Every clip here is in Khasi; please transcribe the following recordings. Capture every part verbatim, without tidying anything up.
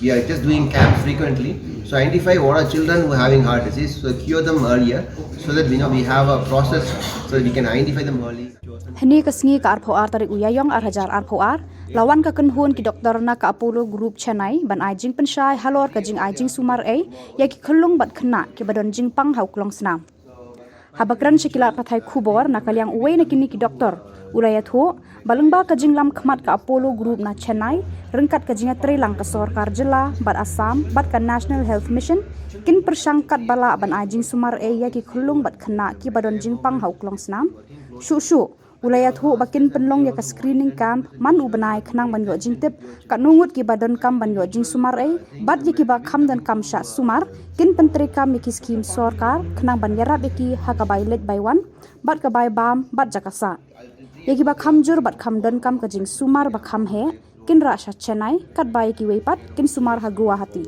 We are just doing camps frequently. So identify what are children who are having heart disease, so cure them earlier, so that, you know, we have a process so that we can identify them early. Hynne ka sngi ka arphew ar tarik u Ïaïong ar hajar arphew ar, la wan ka kynhun ki doktor na ka Apollo Group Chennai ban ai jingpynshai halor ka jingai jingsumar ei ïa ki khyllung bad khynnah kiba don jingpang ha u klongsnam. Haba kren sha ki lad pathai khubor na ka liang uwei na kine ki doktor u la ïathuh ba lyngba ka jinglam khmat ka Apollo Group na Chennai ryngkat ka jingïatreilang ka sorkar jylla bad Assam bad ka National Health Mission kin pyrshang katba lah ban ai jingsumar ei ïa ki khyllung bad khynnah kiba don jingpang ha u klongsnam. Shuh shuh u la ïathuh ba kin pynlong ïa ka screening camp man u bnai khnang ban ïoh jingtip katno ngut kiba donkam ban ïoh jingsumar ei bad ïa kiba kham donkam shah sumar kin pyntreikam ïa ki skhim sorkar khnang ban ïarap ïa ki ha ka bai leit bai wan bad ka bai bam bad jaka sah. Ïa kiba kham jur bad kham donkam ka jingsumar ba kham heh kin rah sha Chennai katba ïa kiwei pat kin sumar ha Guwahati.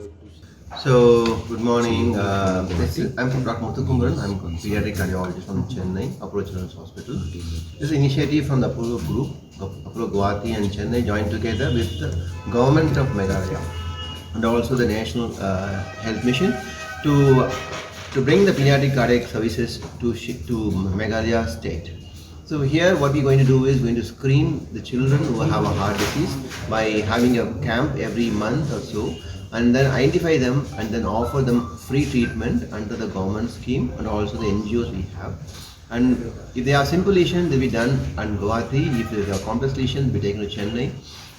So, good morning. Uh, this is, I'm from Doctor Muthukummaran. I'm a pediatric cardiologist from Chennai, Apollo Children's Hospital. This is an initiative from the Apollo Group, Apollo Guwahati and Chennai joined together with the government of Meghalaya and also the National uh, Health Mission to to bring the pediatric cardiac services to to Meghalaya state. So here what we're going to do is going to screen the children who have a heart disease by having a camp every month or so, and then identify them and then offer them free treatment under the government scheme and also the N G Os we have. And if they are simple lesions, they'll be done in Guwahati. If they are complex lesions, they'll be taken to Chennai.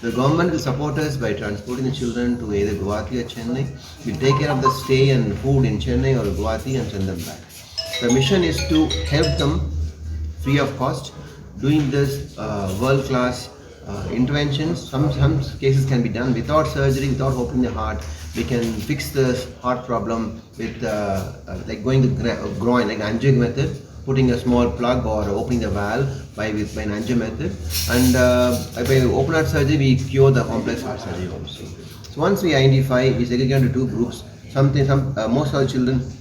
The government will support us by transporting the children to either Guwahati or Chennai. We take care of the stay and food in Chennai or Guwahati and send them back. The mission is to help them free of cost doing this uh, world class uh, interventions. Some, some cases can be done without surgery, without opening the heart. We can fix the heart problem with uh, uh, like going the gra- groin, like angiogram method, putting a small plug or opening the valve by with by an angio method, and uh, by open heart surgery we cure the complex heart surgery also. So once we identify, we segregate into two groups. Something, some uh, most of the children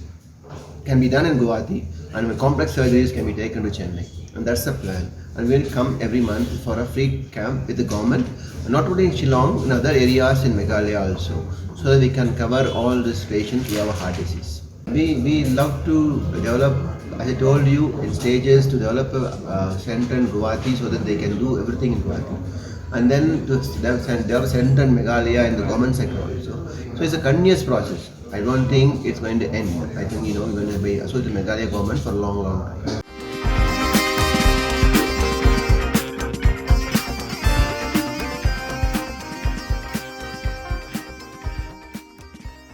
can be done in Guwahati, and complex surgeries can be taken to Chennai, and that's the plan. And we'll come every month for a free camp with the government, not only in Shillong, in other areas in Meghalaya also, so that we can cover all these patients who have a heart disease. We, we love to develop, as I told you, in stages to develop a uh, center in Guwahati so that they can do everything in Guwahati. And then to develop a center in Meghalaya in the government sector also. So it's a continuous process. I don't think it's going to end. I think, you know, we're going to be associated with the Meghalaya government for a long, long time.